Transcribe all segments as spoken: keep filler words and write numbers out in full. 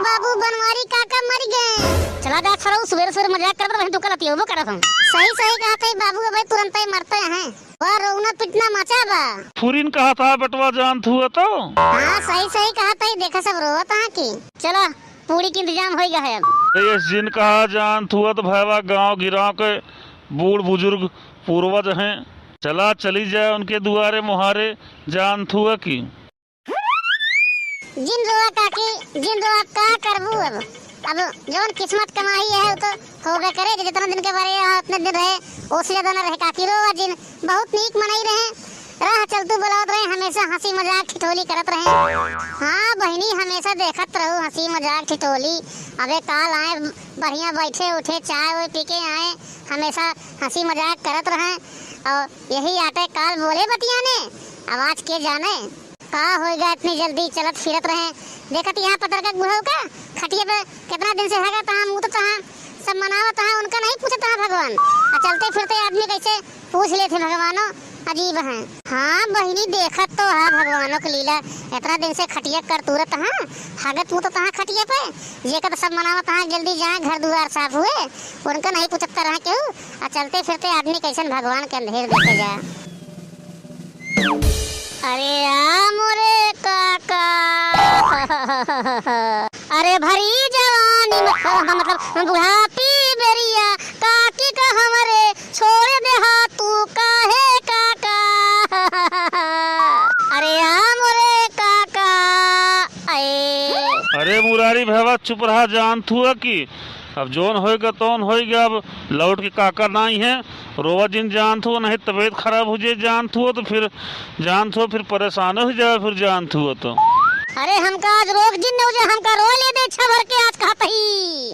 बाबू बनवारी काका मरि गए। चला जा सरऊ, सुबेरे सुबेरे मजाक करत रहे, तू का लतियउबो करत हूँ। सही सही कहत है बाबू, अबे तुरंतइ मरते हैं। वाह, रोना पिटना मचा बा। फुरिन कहत हा बेटवा जानत हुआ तो। हाँ, सही सही कहत है, देखा सब रोवत हा कि। चला, पूड़ी के इंतजाम होइ गा है अब। अरे यस जिन कहा जानत हुआ तो भैवा गाँव गिराव के बूढ़ बुजुर्ग पूर्वज हैं। चला चली जाए उनके दुआरे मुहारे जानत हुआ कि। जिन रोआ काकी, जिन रोआ, का करबू अब? अब जौन किस्मत कमाई है, उ तो होबे करे, जे जितना दिन के बरे रहा, उतने दिन रहे, ओसे ज्यादा न रहे काकी। रोआ जिन, बहुत नीक मनई रहे, राह चलतू बोलावत रहे, हमेशा हँसी मजाक ठिठोली करत रहे। हाँ बहिनी, हमेशा देखत रहू हँसी मजाक ठिठोली। अबे काल आए, बढ़िया बैठे उठे, चाय वाय पी के आए, हमेशा हँसी मजाक करत रहे। और यही आटे काल बोले बतियाने, अब आज के जाने। का होइगा इतनी जल्दी चलत फिरत रहे। देखत यहाँ पतरका बुढ़ऊ का खटिया पे कितना दिन से हगत हा, मूतत हा, सब मनावत हा, उनका नहीं पूछत हा भगवान। आ चलते फिरते आदमी कैसे पूछ लेत है भगवानो, अजीब है। हाँ बहिनी, देखत तो हा भगवानो के लीला, इतना दिन से खटिया करतूरत हा, हगत मूतत हा खटिया पे, जेकर सब मनावत हा जल्दी जाए घर दुआर साफ हुए, उनका नहीं पूछत रहा केहू। आ चलते फिरते आदमी कैसन भगवान के अंधेर देखे जा। अरे आ मोरे काका। अरे भरी जवानी में, मतलब बुढ़ापी बेरिया, काकी का हमरे छोड़ देहा तू काहे काका। अरे आ मोरे काका। आए। अरे मुरारी भैया चुप रहा, जानत हुआ कि अब जौन होइगा तौन होइगा, अब लौट के काका नाहीं है, रोवा जिन जानत हुआ, नहीं तबीयत खराब होइ जाए जानत हुआ तो फिर जानत हुआ, फिर परेशान होइ जाए फिर जानत हुआ तो। अरे हमका आज रोक जिन न हो जाए, हमका रोए ले दे इच्छा भर के आज कहत ही।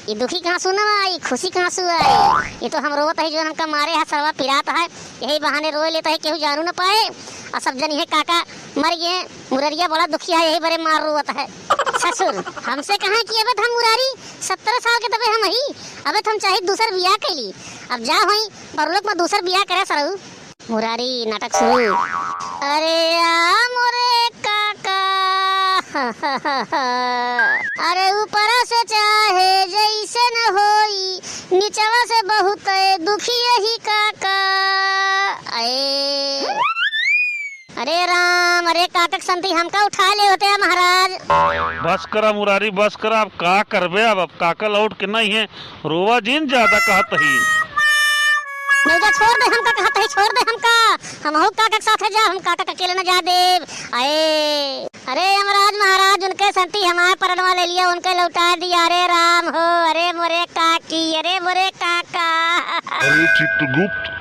ये दुखी का आंसू न आई, खुशी का आंसू आई। ये तो हम रोवत ही जो हमका मारे है, सरवा पिरात है, यही बहाने रोए लेत ही, केहू जानू न पाए। और सब जन ये काका मर गए, मुररिया बड़ा दुखी है, यही बरे मार रोवत है। ससुर, हमसे कहा कि अबे तो हम मुरारी सत्रह साल के तबे हम ही, अबे तो हम चाहे दूसर बियाह कैली। अब जा होई परलोक में दूसर बियाह करे सरऊ। मुरारी नाटक शुरू। अरे आ मोरे काका। अरे ऊपरा से चाहे जैसे न होई, निचवा से बहुत दुखी यही काका। आए। अरे राम, अरे काका के संती हमका उठा ले होते हैं महाराज। बस करा मुरारी, बस करा, अब का करबे, अब, अब काका लौट के नहीं है, रोवा जिन ज्यादा कहत ही। नहीं जा, छोड़ दे हमका, कहत ही, छोड़ दे हमका, हमहू काका के साथ है जा, हम काका के अकेले न जा देब। आए, अरे यमराज महाराज, उनके संती हमार परनवा ले लिया, उनके लौटा दिया। अरे राम हो, अरे मोरे काकी, अरे मोरे काका। अरे चित्रगुप्त,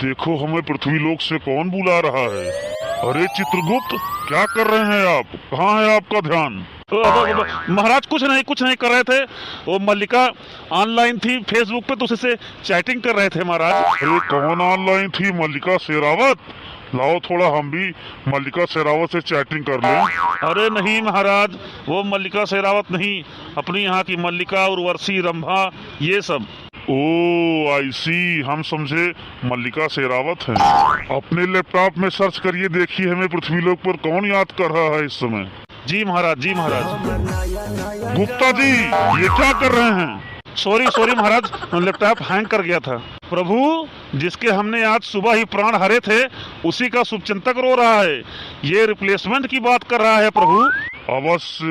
देखो, हमें पृथ्वी लोक से कौन बुला रहा है? अरे चित्रगुप्त, क्या कर रहे हैं आप? कहाँ है आपका ध्यान? अ, अ, अ, महाराज, कुछ नहीं, कुछ नहीं कर रहे थे। वो मल्लिका online थी Facebook पे, तो उसी से chatting कर रहे थे महाराज। अरे कौन online थी? मल्लिका शेरावत? लाओ थोड़ा हम भी मल्लिका शेरावत से chatting कर लें। अरे नहीं महाराज, वो मल्लिका शेरावत नहीं, अपनी यहाँ की मल्लिका, उर्वशी, रंभा, ये सब। Oh, I see, हम समझे मल्लिका शेरावत हैं। अपने laptop में search करिए, देखिए हमें पृथ्वी लोक पर कौन याद कर रहा है इस समय। जी महाराज, जी महाराज। गुप्ता जी, ये क्या कर रहे हैं? Sorry, sorry महाराज, laptop hang कर गया था। प्रभु, जिसके हमने आज सुबह ही प्राण हरे थे, उसी का शुभचिंतक रो रहा है। ये replacement की बात कर रहा है प्रभु। अवश्य,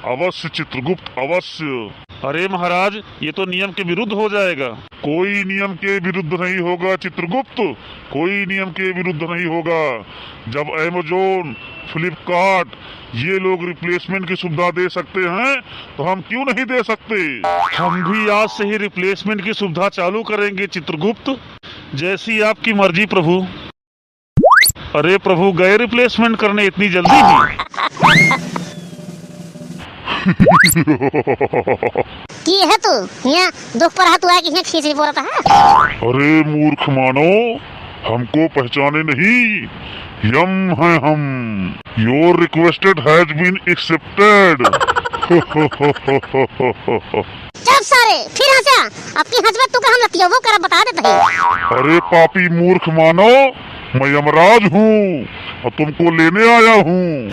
अवश्य चित्रगुप्त, अवश्य। अरे महाराज, ये तो नियम के विरुद्ध हो जाएगा। कोई नियम के विरुद्ध नहीं होगा चित्रगुप्त, कोई नियम के विरुद्ध नहीं होगा। जब Amazon, Flipkart, ये लोग replacement की सुविधा दे सकते हैं, तो हम क्यों नहीं दे सकते? हम भी आज से ही replacement की सुविधा चालू करेंगे चित्रगुप्त, जैसी आपकी मर्जी प्रभु। अरे प्रभु, गए replacement करने इतनी जल्दी ही? की है तू? यहाँ दुख पर हाथ हुआ कि यहाँ खींच पोरत है? अरे मूर्ख मानव, हमको पहचाने नहीं, यम हैं हम। Your requested has been accepted। चुप सारे, फिर हंसा। अब की हंसबे तू का हम लतियबो करब, बता देत ही। अरे पापी मूर्ख मानव, मैं यमराज हूँ और तुमको लेने आया हूँ।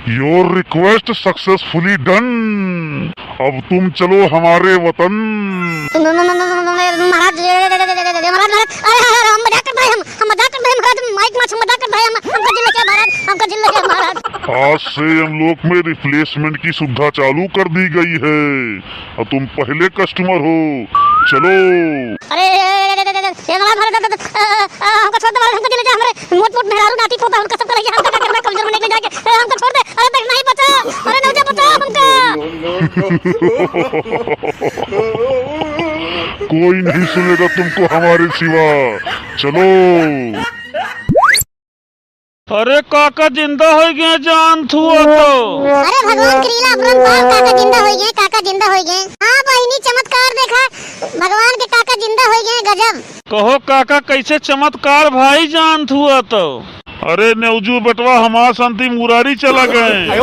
Your request successfully done। अब तुम चलो हमारे वतन। महाराज, महाराज, महाराज, अरे, अरे, अरे, हम मजाक करत रहे, हम, हम मजाक करत रहे, महाराज, माइक माछ, हम मजाक करत रहे, हम, हमका जिन लगे, महाराज, हमका जिन लगे, महाराज। आज से यमलोक में replacement की सुविधा चालू कर दी गई है। अब तुम पहले customer हो, चलो। अरे, ए, ए, ए, ए, ए, ए, ए, महाराज, महाराज, अ, अ, अ, हमका छोड़ दे, महाराज, हमका जिन ले जा, हमरे मोट मोट मेहरारू नाती पोता, उनका सबका लइके हमका का करना, कमजोर बने के ले जाके, ए, हमका छोड़ दे, अरे, देख, नहीं बचा, अरे, नहीं बचा, बचा हमका। कोई नहीं सुनेगा तुमको हमारे सिवा, चलो। अरे काका जिंदा होइ गए, जानत हुआ तो। अरे भगवान के लीला अपरंपार, काका जिंदा होइ गए, काका जिंदा होइ गए। हाँ बहिनी, चमत्कार देखा, भगवान के काका जिंदा होइ गए, गजब। कहो काका, कैसे चमत्कार भाई, जानत हुआ तो। अरे नेवजू बेटवा, हमार संती मुरारी चला गए।